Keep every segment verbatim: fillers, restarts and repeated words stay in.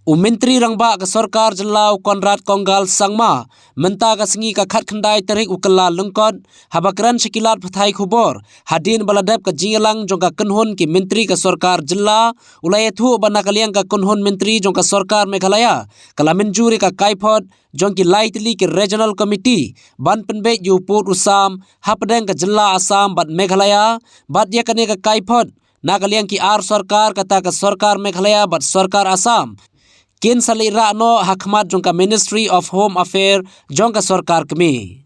U Myntri Rangbah ka Sorkar Jylla u Conrad Kongkal Sangma, mynta ka sngi ka khatkhyndai tarik u Kyllalyngkot, haba kren sha ki lad pathai khubor hadien ba la dep ka jingïalang jong ka kynhun ki myntri ka Sorkar Jylla, u la ïathuh ba na ka liang ka kynhun myntri jong ka Sorkar Meghalaya ka la mynjur ïa ka kaiphod jong ki lai tylli ki Regional Committee ban pynbeit ïa u pud u sam hapdeng ka Jylla Assam bad Meghalaya, bad ïa kane ka kaiphod na ka liang ki ar sorkar, kata ka Sorkar Meghalaya bad Sorkar Assam, kin sa leit rah noh ha khmat jong ka Ministry of Home Affairs jong ka Sorkar Kmie.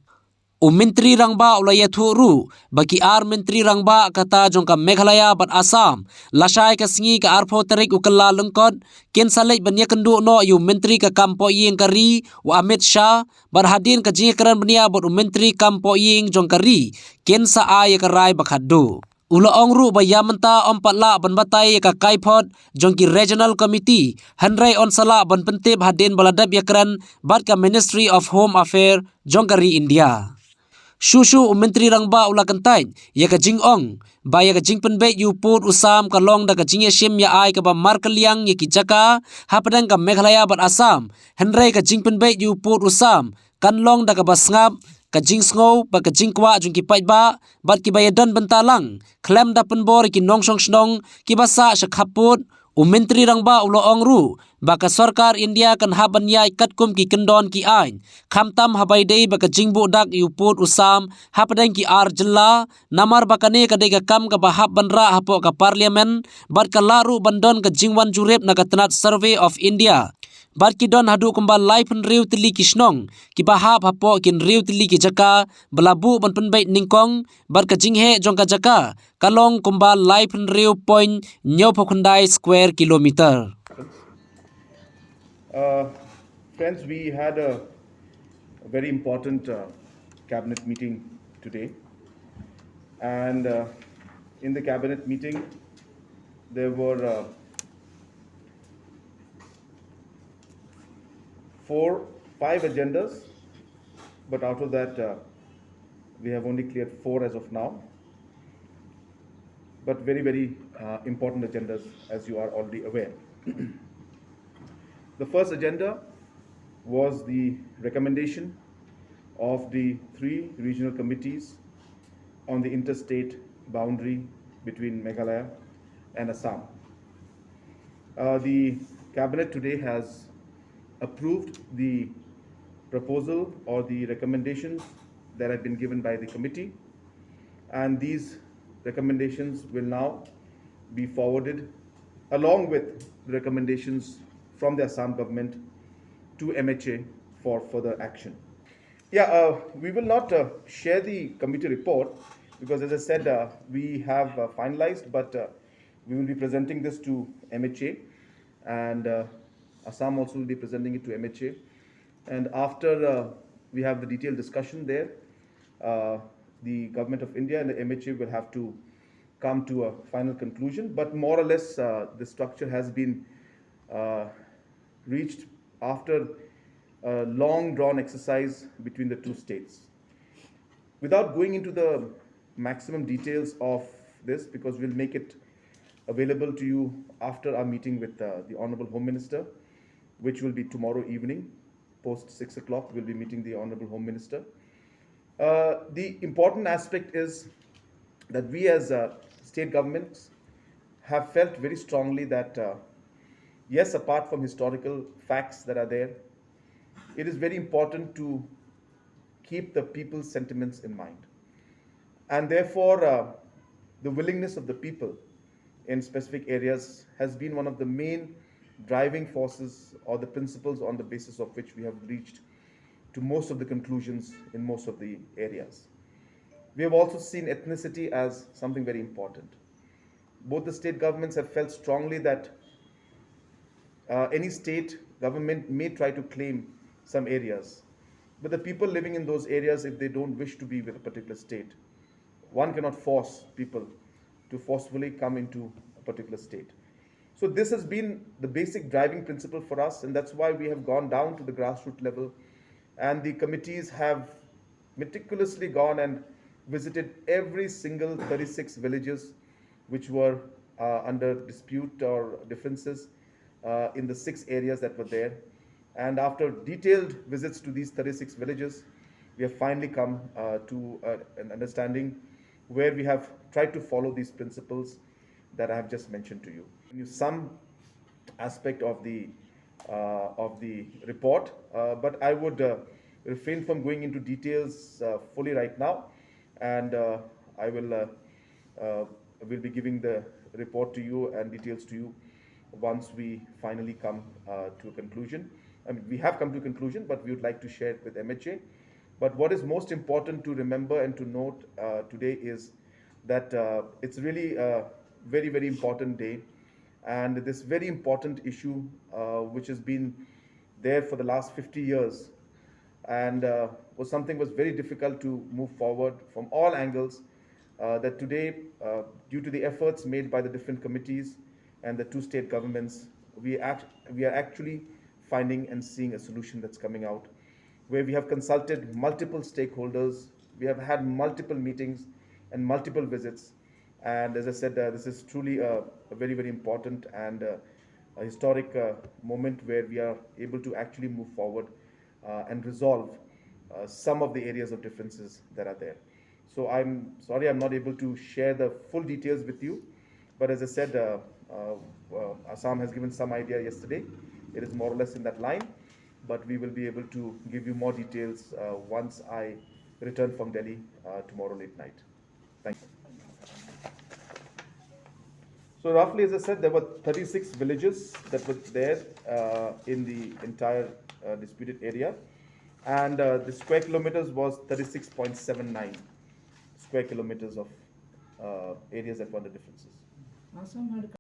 U Myntri Rangbah u la ïathuh ruh ba ki ar Myntri Rangbah, kata jong ka Meghalaya bad Assam, lashai ka sngi ka arphew tarik u Kyllalyngkot, kin sa leit ban ïakynduh noh ïa u Myntri ka Kam Pohïing ka Ri, u Amit Shah, bad hadien ka jingïakren bniah bad u Myntri Kam Pohïing jong ka ri, kin sa ai ïa ka rai ba khatduh. U la ong ruh ba ïa mynta ym pat lah ban batai ïa ka kaiphod jong ki Regional Committee, hynrei yn sa lah ban pyntip hadien ba la dep ïakren bad ka Ministry of Home Affairs jong ka ri India. Shuh shuh u Myntri Rangbah u la kyntait ïa ka jingong ba ïa ka jingpynbeit ïa u pud u sam ka long da ka jingïashim ïa ai kaba markylliang ïa ki jaka hapdeng ka Meghalaya bad Assam, hynrei ka jingpynbeit ïa u pud u sam kan long da kaba sngap, ka jingsngew bad ka jingkwah jong ki paidbah bad kiba ïadon bynta lang, khlem da pynbor ïa ki nongshong shnong kiba sah sha khappud. U Myntri Rangbah u la ong ruh ba ka Sorkar India kan hap ban ïaid katkum ki kyndon ki aiñ, khamtam haba ïadei bad ka jingbuh dak ïa u pud u sam hapdeng ki ar jylla, namar ba kane ka dei ka kam kaba hap ban rah hapoh ka Parliament, bad ka lah ruh ban don ka jingwan jurip na ka tnat Survey of India. Bad ki don haduh kumba laiphew hynriew tylli ki shnong kiba hap hapoh ki hynriew tylli ki jaka ba la buh ban pynbeit nyngkong, bad ka jingheh jong ka jaka ka long kumba laiphew hynriew point hynñiewphew khyndai square kilometer. Uh, friends, we had a very important uh, cabinet meeting today. And uh, in the cabinet meeting, there were uh, four, five agendas, but out of that, uh, we have only cleared four as of now. But very, very uh, important agendas, as you are already aware. The first agenda was the recommendation of the three regional committees on the interstate boundary between Meghalaya and Assam. Uh, the cabinet today has approved the proposal or the recommendations that have been given by the committee, and these recommendations will now be forwarded along with the recommendations from the Assam government to M H A for further action. Yeah, uh, we will not uh, share the committee report because, as I said, uh, we have uh, finalized, but uh, we will be presenting this to M H A, and uh, Assam also will be presenting it to M H A. And after uh, we have the detailed discussion there, uh, the Government of India and the M H A will have to come to a final conclusion. But more or less, uh, the structure has been uh, reached after a long drawn exercise between the two states. Without going into the maximum details of this, because we'll make it available to you after our meeting with uh, the Honorable Home Minister, which will be tomorrow evening, post six o'clock, we'll be meeting the Honorable Home Minister. Uh, the important aspect is that we as uh, state governments have felt very strongly that, uh, yes, apart from historical facts that are there, it is very important to keep the people's sentiments in mind. And therefore, uh, the willingness of the people in specific areas has been one of the main driving forces or the principles on the basis of which we have reached to most of the conclusions in most of the areas. We have also seen ethnicity as something very important. Both the state governments have felt strongly that uh, any state government may try to claim some areas, but the people living in those areas, if they don't wish to be with a particular state, one cannot force people to forcefully come into a particular state. So this has been the basic driving principle for us, and that's why we have gone down to the grassroots level, and the committees have meticulously gone and visited every single thirty-six villages which were uh, under dispute or differences, uh, in the six areas that were there. And after detailed visits to these thirty-six villages, we have finally come uh, to uh, an understanding where we have tried to follow these principles that I have just mentioned to you. Some aspect of the uh, of the report, uh, but I would uh, refrain from going into details uh, fully right now, and uh, I will uh, uh, will be giving the report to you and details to you once we finally come uh, to a conclusion. I mean, we have come to a conclusion, but we would like to share it with M H A. But what is most important to remember and to note uh, today is that uh, it's really a very, very important day. And this very important issue, uh, which has been there for the last fifty years, and uh, was something was very difficult to move forward from all angles, uh, that today, uh, due to the efforts made by the different committees and the two state governments, we, act, we are actually finding and seeing a solution that's coming out, where we have consulted multiple stakeholders, we have had multiple meetings and multiple visits. And as I said, uh, this is truly a, a very, very important and uh, a historic uh, moment where we are able to actually move forward uh, and resolve uh, some of the areas of differences that are there. So I'm sorry I'm not able to share the full details with you, but as I said, uh, uh, uh, Assam has given some idea yesterday. It is more or less in that line, but we will be able to give you more details uh, once I return from Delhi uh, tomorrow late night. Thank you. So roughly, as I said, there were thirty-six villages that were there uh, in the entire uh, disputed area, and uh, the square kilometers was thirty-six point seven nine square kilometers of uh, areas that were the differences. Assam had